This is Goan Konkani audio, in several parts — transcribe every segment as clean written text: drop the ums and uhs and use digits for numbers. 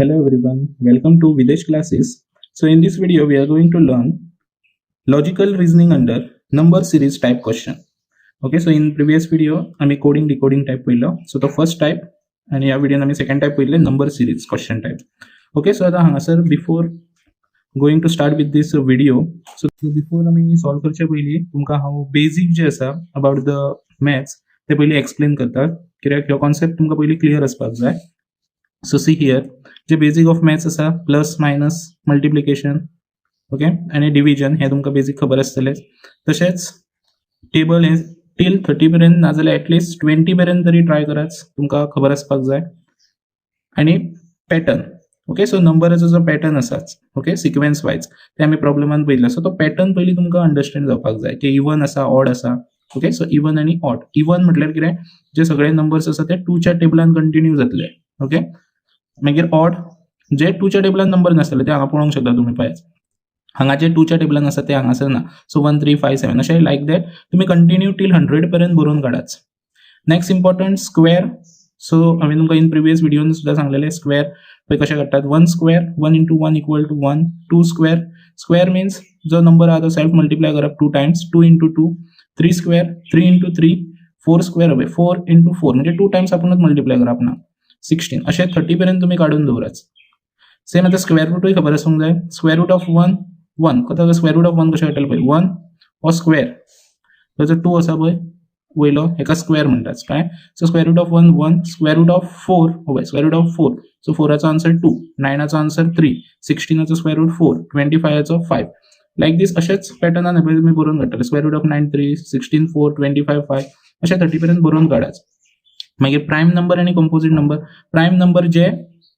Hello everyone, welcome to Videsh classes. So in this video we are going to learn logical reasoning under number series type question. Okay, so in previous video आम्ही coding decoding type पळयलो. So the first type आणि ह्या व्हिडिओन आम्ही सेकंड टायप पळयले, number series question type. Okay, so आता हांगासर before going to start with this video, so before आमी सॉल्व करचे पयलीं तुमकां हांव बेजीक जे आसा अबाउट the maths ते पयलीं एक्सप्लेन करता, कित्याक ह्यो कॉन्सेप्ट तुमकां पयलीं क्लियर आसपाक जाय. So see here, J basic of maths आसा, प्लस, मायनस, मल्टिप्लिकेशन, ओके, आनी डिविजन, हें तुमकां बेजीक खबर आसतलेंच. तशेंच टेबल हें टील 30 मेरेन, नाजाल्यार एटलिस्ट 20 मेरेन तरी ट्राय करात, तुमकां खबर आसपाक जाय. आनी पॅटर्न, ओके, सो नंबराचो जो पॅटर्न आसाच, ओके, सिक्वेन्स वायज ते आमी प्रॉब्लमान पळयतले. सो तो पॅटर्न पयलीं तुमकां अंडरस्टँड जावपाक जाय की इवन आसा, ऑड आसा. ओके, सो इवन आनी ऑड. इवन म्हटल्यार कितें? जे सगळे नंबर्स आसा ते टूच्या टेबलान कंटिन्यू जातले. ओके, मागीर ऑड, जे टूच्या टेबलान नंबर नासतले ते हांगा पळोवंक शकता तुमी. पळयात, हांगा जे टूच्या टेबलान आसा ते हांगासर ना. सो 1, 3, 5, 7 अशें लायक that तुमी कंटिन्यू टील 100 पर्यंत बरोवन काडाच. Next important, square. सो हांवें तुमकां इन प्रिवियस व्हिडियोन सुद्दां सांगलेलें, स्क्वेअर पळय कशें काडटात. One square, one into one equal to one. Two square, square means जो नंबर आहा तो सेल्फ मल्टिप्लाय करप two times, two into two. Three square, three into three. Four square, हय, फोर इंटू फोर, म्हणजे टू टायम्स आपुणूच मल्टिप्लाय करप ना, 16. अशें 30 पर्यंत तुमी काडून दवरात. सेम आतां स्क्वेअर रुटूय खबर आसूंक जाय. Square root of one, one. आतां स्क्वेअर रूट ऑफ वन कशें काडटले पळय. वन हो स्क्वेअर, ताजो टू आसा पळय वयलो, हेका स्क्वेअर म्हणटात, कळ्ळें? So square root of one, one. Square root of four, पळय, square root of four, so फोराचो answer to, नायनाचो answer three, सिक्स्टीनाचो square root four, 25चो five. Like दीस अशेच पॅटर्नान पळय तुमी बरोवन काडटले. Square root of nine three, 16 four, 25 five, अशें 30 पर्यंत बरोवन काडात. मागीर प्रायम नंबर आनी कंपोजीट नंबर. प्रायम नंबर जे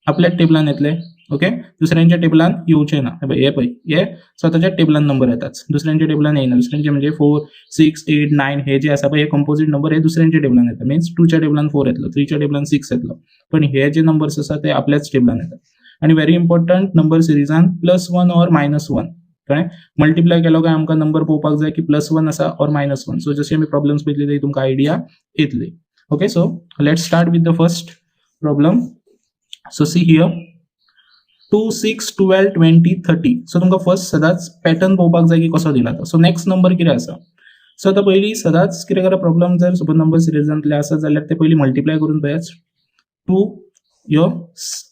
आपल्या टेबलान येतले, ओके, दुसऱ्यांच्या टेबलान येवचे ना. हे पळय, हे पळय, हे स्वताच्या टेबलान नंबर येतात, दुसऱ्यांच्या टेबलान येयना. दुसऱ्यांचे म्हणजे फोर, सिक्स, एट, नायन हे जे आसा पळय, हे कंपोजीट नंबर, हे दुसऱ्यांच्या टेबलान येता. मिन्स टूच्या टेबलान फोर येतलो, थ्रीच्या टेबलान सिक्स येतलो, पण हे जे नंबर्स आसा ते आपल्याच टेबलान येतात. आनी व्हेरी इम्पॉर्टंट, नंबर सिरीजान plus one or minus one, कळ्ळें? मल्टिप्लाय केलो काय आमकां नंबर पळोवपाक जाय की प्लस वन आसा ऑर मायनस वन. सो जशी आमी प्रॉब्लम्स पळयतली, ती तुमकां आयडिया येतली. Okay, so let's start with the first problem. So see here, 2, 6, 12, 20, 30. So तुमकां फर्स्ट सदांच पॅटर्न पळोवपाक जाय की कसो दिला तो. सो नेक्स्ट नंबर कितें आसा? सो आतां पयलीं सदांच कितें करा, प्रॉब्लम जर सपोज नंबर सिरिजांतले आसत जाल्यार ते पयलीं मल्टिप्लाय करून पळयात. टू यो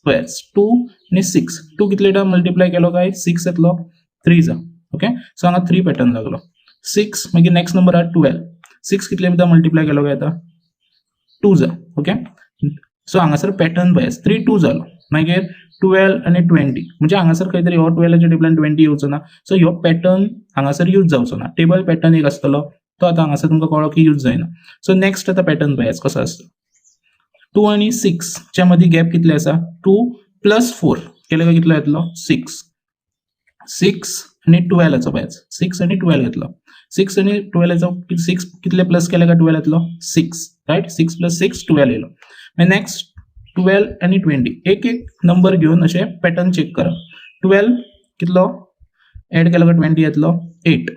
पळयात, टू आनी सिक्स. टू कितले टायम मल्टिप्लाय केलो काय सिक्स येतलो? थ्री जा. ओके, सो हांगा थ्री पॅटर्न लागलो. सिक्स, मागीर नेक्स्ट नंबर आहा 12. सिक्स कितले एकदां मल्टिप्लाय केलो काय येता? टू जा. ओके, सो हांगासर पॅटर्न पळयात, थ्री टू जालो. मागीर 12 आनी 20, म्हणजे हांगासर खंय तरी हो 12च्या टेबलान 20 येवचो ना. सो ह्यो पॅटर्न हांगासर यूज जावचो ना. टेबल पॅटर्न एक आसतलो, तो आतां हांगासर तुमकां कळ्ळो की यूज जायना. सो नेक्स्ट आतां पॅटर्न पळयात कसो आसता. टू आनी सिक्सच्या मदीं गॅप कितले आसा? टू प्लस फोर केले काय कितलो येतलो? सिक्स. सिक्स आनी 12चो पळयात, सिक्स आनी 12 येतलो. सिक्स आनी 12चो, सिक्स कितले प्लस केले काय 12 येतलो? Six, right? Six plus six, 12 येयलो. मागीर नेक्स्ट 12 आनी 20. एक एक नंबर घेवन अशें पॅटर्न चॅक करप. 12 कितलो एड केलो काय 20 येतलो? एट.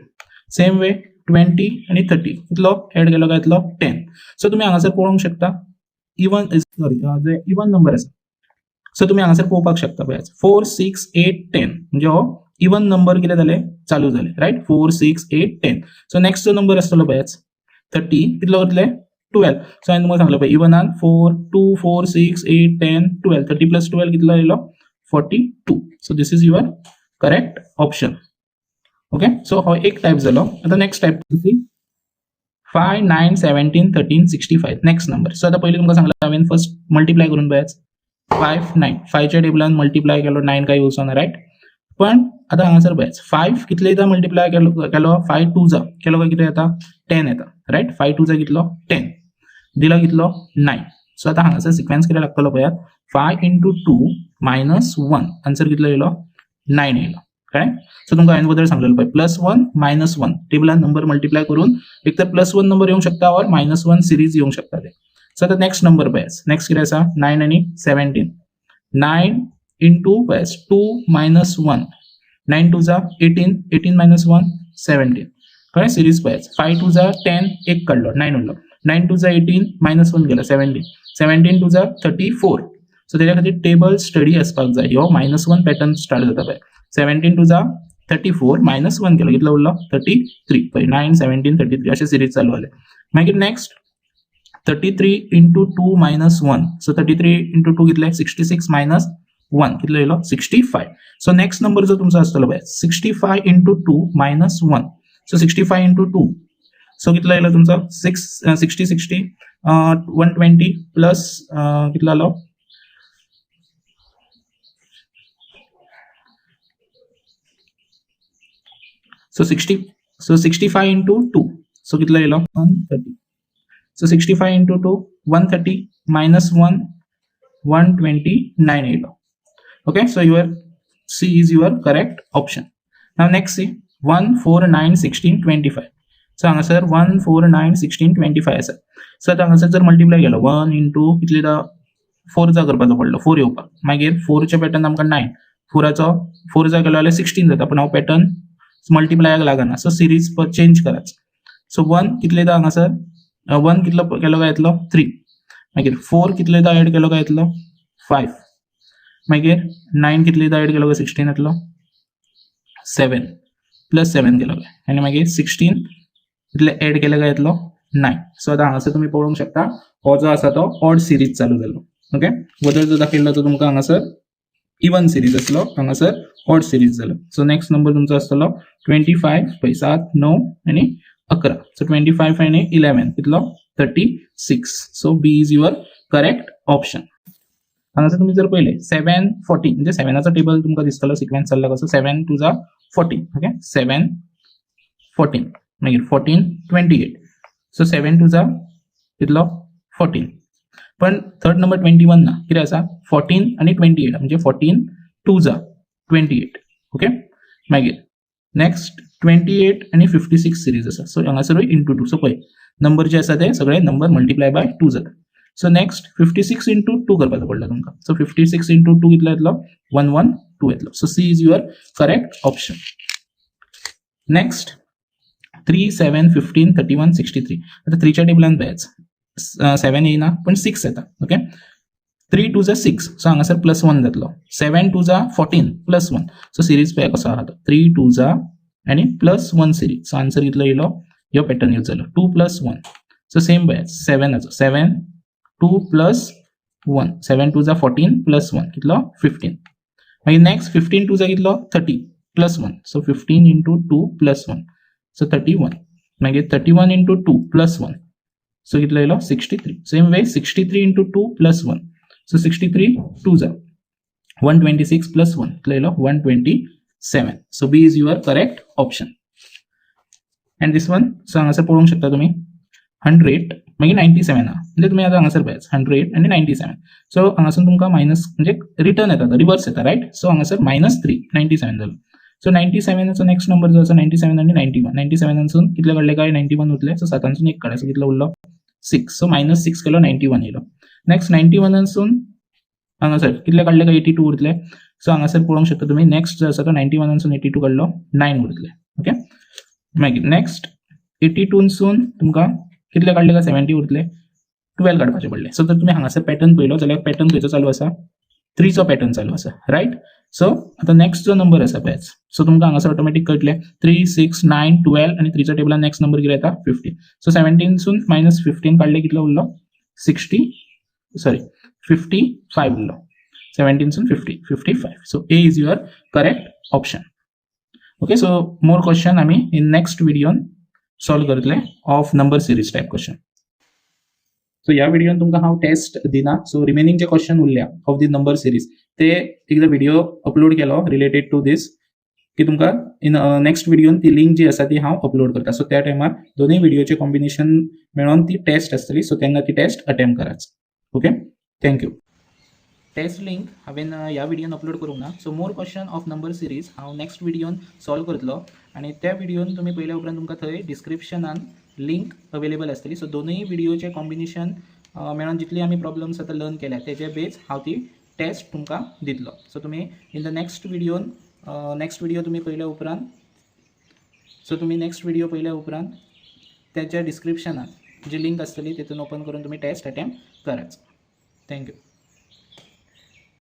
सेम वे 20 आनी 30 कितलो एड केलो काय येतलो? 10. सो तुमी हांगासर पळोवंक शकता, इवन, सॉरी, जे इवन नंबर आसा, सो तुमी हांगासर पळोवपाक शकता, पळयात, फोर, सिक्स, एट, 10. म्हणजे हो इवन नंबर कितें जाले? चालू जाले, right? Four, six, eight, 10. So next जो नंबर आसतलो पळयात, 30, कितलो जातले? 12. सो हांवें तुमकां सांगलें पळय, इवनान four, two, four, six, eight, 10, 12. 30 plus 12 कितलो येयलो? 42. So this is your correct option. Okay, so हो एक टायप जालो. आतां next type, 5, 9, 17, 13, 65, next number. So आतां पयलीं तुमकां सांगलां हांवें, फर्स्ट मल्टिप्लाय करून पळयात. फायव, नायन, फायच्या टेबलान मल्टिप्लाय केलो नायन काय येवचो ना, रायट? पण आतां हांगासर पळयात, फायव कितले एकदां मल्टिप्लाय केलो? केलो फायव टू जा केलो काय कितें येता? 10 येता, रायट? फायव टू जा कितलो? 10. दिला कितलो? नायन. सो आतां हांगासर सिक्वेन्स कितें लागतलो पळयात. Five into two minus one, answer कितलो येयलो? नायन येयलो, कळ्ळें? सो तुमकां हांवें बद्दल सांगलेलो पळय, प्लस वन, मायनस वन, टेबलान नंबर मल्टिप्लाय करून एक तर प्लस वन नंबर येवंक शकता ऑर मायनस वन सिरीज येवंक शकता ते. सो आतां नेक्स्ट नंबर पळयात. नेक्स्ट कितें आसा? नायन आनी 17. नायन इंटू पळयात, two minus one, nine two za 18, 18 minus one, 17. कळ्ळें? सिरीज पळयात, फायव टू जा 10, एक काडलो, नायन उरलो. Nine two za 18, minus one गेलो, 17. 17 two za 34. सो तेज्या खातीर टेबल स्टडी आसपाक जाय. ह्यो -1 पॅटर्न स्टार्ट जाता पळय. 17 2 जा 34 -1 केलो कितलो उरलो 33. पळय 9 17 33 अशें सिरीज चालू जालें. मागीर नेक्स्ट 33 इंटू 2 -1. सो 33 इंटू 2 कितले 66 -1 कितलो येयलो 65. सो नेक्स्ट नंबर जो तुमचो आसतलो पळय 65 इंटू 2 -1. सो 65 इंटू 2 सो कितलो येयलो तुमचो 60 60 120 प्लस कितलो आलो सो 60 सो 65 इंटू 2 सो कितलो येयलो 130. सो 65 इंटू 2 130 -1 129 येयलो. Okay, so your C is your correct option. Now next see 1 4 9 16 25. So हांगासर 1 4 9 16 25 आसा. सो आतां हांगासर जर मल्टिप्लाय केलो 1 इंटू कितले 4 जा करपाचो पडलो 4 येवपाक. मागीर 4चे पॅटर्न आमकां 9 4 4 जा केलो जाल्यार 16 जाता, पण हो पॅटर्न मल्टिप्लायाक लागना. सो सिरीज चेंज कराच. सो 1 कितले हांगासर 1 कितलो केलो काय येतलो 3. मागीर 4 कितले एड केलो काय येतलो 5. मागीर 9 कितले एड केलो काय 16 येतलो 7 प्लस 7 केलो काय आनी मागीर 16 कितले एड केले काय येतलो 9. सो आतां हांगासर तुमी पळोवंक शकता हो जो आसा तो ऑड सिरीज चालू जालो. ओके, वदळ जो दाखयल्लो तो तुमकां हांगासर इवन सिरीज आसलो, हांगासर ऑड सिरीज जालो. सो नेक्स्ट नंबर तुमचो आसतलो 25 पळय 7 9 आनी 11. सो 25 आनी 11 कितलो 36. So B is your correct option. हांगासर तुमी जर पळयलें 7 14 म्हणजे 7 टेबल तुमकां दिसतलो सिक्वेन्स चल्ला कसो 7 2 जा 14. ओके, 7 14 मागीर 14 28. सो 7 2 जा कितलो 14. पण थर्ड नंबर 21 ना कितें आसा 14 आनी 28 म्हणजे 14 2 जा 28. ओके, मागीर नेक्स्ट 28 आनी 56 सिरीज आसा. सो हांगासरूय इंटू 2. सो पळय नंबर जे आसा ते सगळे नंबर मल्टिप्लाय बाय 2 जाता. सो नेक्स्ट 56 इंटू 2 करपाचो पडलो तुमकां. सो 56 इंटू 2 कितलो येतलो 1 1 2 येतलो. So C is your correct option. Next 3 7 15 31 63. आतां 3च्या टेबलान पळयात 7 येयना पण 6 येता. ओके, 3 2 जा 6. सो हांगासर प्लस 1 जातलो. 7 2 जा 14 प्लस 1. सो सिरीज पळया कसो आहा तो 3 2 जा आनी प्लस 1 सिरीज. सो आन्सर कितलो येयलो ह्यो पॅटर्न यूज जालो 2 प्लस 1. सो सेम पळयात 7 7 2 प्लस 1 7 2 जा 14 प्लस 1 कितलो 15. मागीर नेक्स्ट 15 2 जा कितलो 30 plus 1. So 15 into 2 plus 1 so 31. मागीर 31 इंटू 2 प्लस 1 सो कितलो येयलो 63. Same way 63 into 2 plus 1 so 63 2 जा 126 प्लस 1 कितलो येयलो 127. So B is your correct option. And this one so हांगासर पळोवंक शकता तुमी 100 मागीर 97 आहा म्हणजे तुमी आतां हांगासर पळयात 100 आनी 97. सो हांगासून तुमकां मायनस म्हणजे रिटर्न येता रिवर्स येता रायट. सो हांगासर -3 97 जालो. सो 97 नेक्स्ट नंबर जो आसा 97 आनी 91. 97 कितले काडले काय 91 उरले. सो 7 1 काडा. सो कितलो उरलो 6. सो -6 केलो 91 येयलो. नेक्स्ट 91 हांगासर कितले काडले काय 82 उरतले. सो हांगासर पळोवंक शकता तुमी नेक्स्ट जो आसा तो 91 82 काडलो 9 उरतले. ओके, मागीर नेक्स्ट 82 तुमकां कितले काडले काय 70 उरतले 12 काडपाचे पडले. सो जर तुमी हांगासर पॅटर्न पळयलो जाल्यार पॅटर्न खंयचो चालू आसा 3चो पॅटर्न चालू आसा रायट. सो आतां नेक्स्ट जो नंबर आसा पळयात सो तुमकां हांगासर ऑटोमॅटीक कळटलें 3 6 9 12 आनी 3च्या टेबलान नेक्स्ट नंबर कितें येता 15. सो 17 -15 काडले कितलो उरलो 55 उरलो. 17 50 55. So A is your correct option. Okay, so more question आमी इन नेक्स्ट व्हिडियोन सॉल्व करतले of number series type question. So ह्या व्हिडियोन तुमकां हांव टेस्ट दिना. सो रिमेनिंग जे क्वेश्चन उरल्या ऑफ the number series ते एकदा व्हिडिओ अपलोड केलो रिलेटेड टू दीस की तुमकां इन नेक्स्ट व्हिडियोन ती लिंक जी आसा ती हांव अपलोड करता. सो त्या टायमार दोनूय व्हिडियोचे कॉम्बिनेशन मेळोन ती टेस्ट आसतली. सो तेन्ना ती टेस्ट अटेम्प्ट कराच. Okay, thank you. Test link हांवें ह्या व्हिडियोन अपलोड करूंक ना. So more question of number series हांव नेक्स्ट व्हिडियोन सॉल्व करतलो आनी त्या व्हिडियोन तुमी पळयल्या उपरांत तुमकां थंय डिस्क्रिप्शनान लिंक अवेलेबल आसतली. सो दोनूय व्हिडियोचे कॉम्बिनेशन मेळोन जितली आमी प्रॉब्लम्स आतां लर्न केल्या तेजे बेज हांव ती टेस्ट तुमकां दितलो. सो तुमी इन the next व्हिडियोन नेक्स्ट व्हिडियो तुमी पळयल्या उपरांत सो तुमी नेक्स्ट व्हिडियो पळयल्या उपरांत त्याच्या डिस्क्रिप्शनात जी लिंक आसतली तेतून ओपन करून तुमी टेस्ट अटेम्प्ट कराच. Thank you.